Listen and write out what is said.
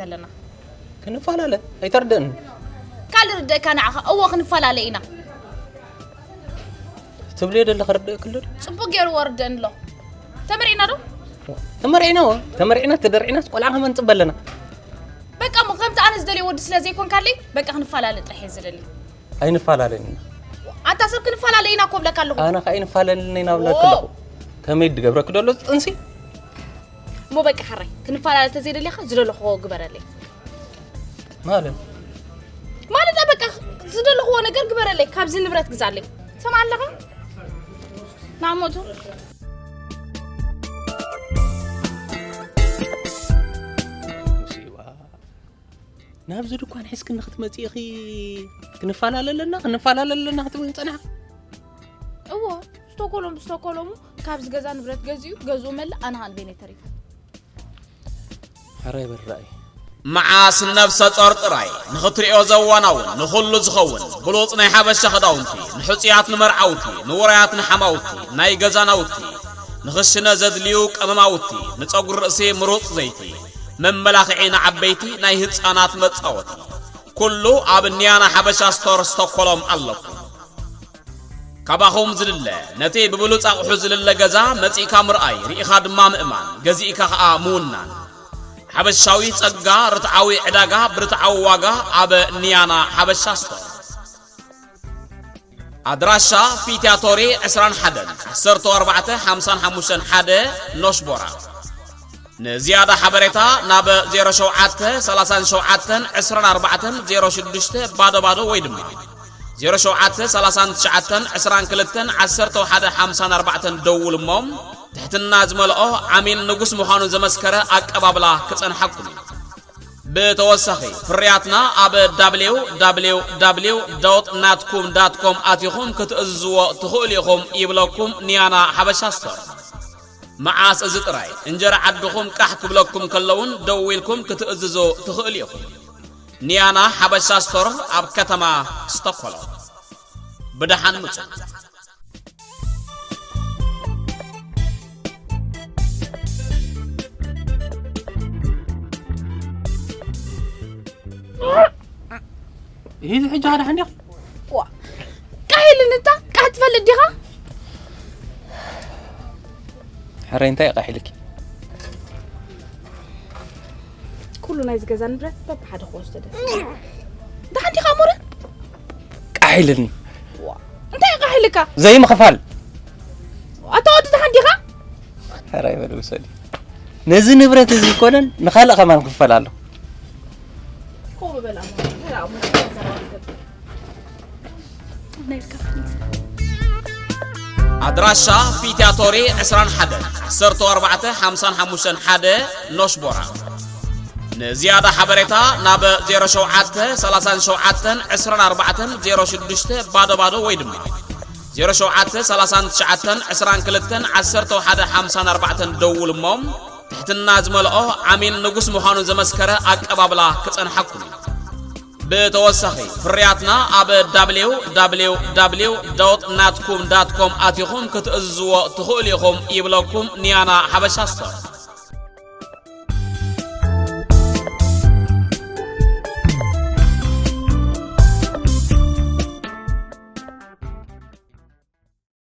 ዘለና። ክንፈላለ ኣይተርድእን። ካልእ ርደእካ ንዓኻ። እዎ ክንፈላለ ኢና። ትብልዮ ደለኻ ርደእ ክልል። ጽቡቅ ገይሩ ወርደን ኣሎ። ተመሪዕና ዶ? ተመሪዕና ወ ተመሪዕና ተደርዒና ቆልዓ ከመን ጽበለና። በቃ እሞ ከምቲ ኣነ ዝደልዮ ወዲ ስለ ዘይኮንካለይ በቃ ክንፈላለ ጥራሕ እየ ዝደሊ። ኣይንፈላለን ኢና። ኣንታ ሰብ ክንፈላለ ኢና እኮ ብለካ ኣለኹ። ኣነ ከኣ ኣይንፈላለን ኢና ብለካ ኣለኹ። ከመይ ድገብረክ ደሎ ጥንሲ? እሞ በቃ ሕራይ ክንፈላለ ተዘይደሊኻ ዝደለኽዎ ግበረለይ። ማለት ማለት በቃ ዝደለኽዎ ነገር ግበረለይ፣ ካብዚ ንብረት ግዛለይ። ትሰምዓ ኣለኻ? ናሞቱ ናብዚ ድኳን ሒዝክኒ ክትመፂ ኢኺ። ክንፈላለ ኣለና ክንፈላለ ኣለና ክትብል ዝፀናሕካ? እዎ፣ ስቶኮሎም ብስቶኮሎሙ ካብዚ ገዛ ንብረት ገዚኡ ገዝኡ መልእ ኣነ ኸኣ ንበይነይ ተሪፈ። ሕራይ በል ርኣይ። መዓስ ነብሰ ጾር ጥራይ ንኽትሪኦ ዘዋናውን ንኹሉ ዝኸውን ብሉጽ ናይ ሓበሻ ክዳውንቲ ንሕጹያት ንመርዓውቲ ንውራያት ንሓማውቲ ናይ ገዛ ናውቲ ንኽሽነ ዘድልዩ ቀመማውቲ ንጸጉሪ ርእሲ ምሩጽ ዘይቲ መመላኽዒ ንዓበይቲ ናይ ህጻናት መጻወቲ ኩሉ ኣብ ኒያና ሓበሻ ስቶር ስቶኮሎም ኣለኩም። ካባኹም ዝድለ ነቲ ብብሉጽ ኣቑሑ ዝልለ ገዛ መጺእካ ምርኣይ ርኢኻ ድማ ምእማን ገዚእካ ኸኣ ምውናን ሓበሻዊ ጸጋ ርትዓዊ ዕዳጋ ብርትዓዊ ዋጋ ኣብ ኒያና ሓበሻ ስቶር ኣድራሻ ፊትያቶሪ ዕስራን ሓደን ዓሰርተ ኣርባዕተ ሓምሳን ሓሙሽተን ሓደ ኖሽቦራ ንዝያዳ ሓበሬታ ናብ ዜሮ ሸውዓተ ሰላሳን ሸውዓተን ዕስራን ኣርባዕተን ዜሮ ሽዱሽተ ባዶ ባዶ ወይ ድማ ዜሮ ሸውዓተ ሰላሳን ትሽዓተን ዕስራን ክልተን ዓሰርተ ሓደ ሓምሳን ኣርባዕተን ደውሉ እሞ ትሕትና ዝመልኦ ዓሚል ንጉስ ምዃኑ ዘመስከረ ኣቀባብላ ክጸንሓኩም እዩ። ብተወሳኺ ፍርያትና ኣብ www.natcom.com ኣቲኹም ክትእዝዝዎ ትኽእሉ ኢኹም ይብለኩም ኒያና ሓበሻ ስቶር። መዓስ እዚ ጥራይ እንጀራ ዓድኹም ቃሕ ክብለኩም ከለውን ደው ኢልኩም ክትእዝዙ ትኽእሉ ኢኹም። ኒያና ሓበሻ ስቶር ኣብ ከተማ ስቶኮሎም። ብደሓን ምጹ። ይህ ሕጂ ሓደ ሓንዲያ ዋ ቃሂልን እንታ ቃህ ትፈልጥ ዲኻ? ሕራይ እንታይ ቃሕ ኢልኪ? ኩሉ ናይ ዝገዛ ንብረት በብሓደ ክወስዶ ደስ ደሓን ዲኻ ሙረ? ቃሕ ኢልኒ። ዋ እንታይ ቃህ ኢልካ? ዘይምኽፋል። ኣታ ወዲ ደሓን ዲኻ? ሕራይ በል ውሰዲ። ነዚ ንብረት እዚ ይኮነን ንኻልእ ከማን ክፈል ኣሎ። ኮ በላ ኣድራሻ ፊትያቶሪ ዕስራን ሓደን ዓሰርተ ኣርባዕተ ሓምሳን ሓሙሽተን ሓደ ኖሽቦራ። ንዝያዳ ሓበሬታ ናብ ዜሮ ሸውዓተ ሰላሳን ሸውዓተን ዕስራን ኣርባዕተን ዜሮ ሽዱሽተ ባዶ ባዶ ወይ ድማ ዜሮ ሸውዓተ ሰላሳን ትሽዓተን ዕስራን ክልተን ዓሰርተ ሓደ ሓምሳን ኣርባዕተን ደውሉ እሞ ትሕትና ዝመልኦ ዓሚል ንጉስ ምዃኑ ዘመስከረ ኣቀባብላ ክጸንሓኩም እዩ። ብተወሳኺ ፍርያትና ኣብ www.natcom.com ኣቲኹም ክትእዝዝዎ ትኽእሉ ኢኹም ይብለኩም ኒያና ሓበሻ ስቶር።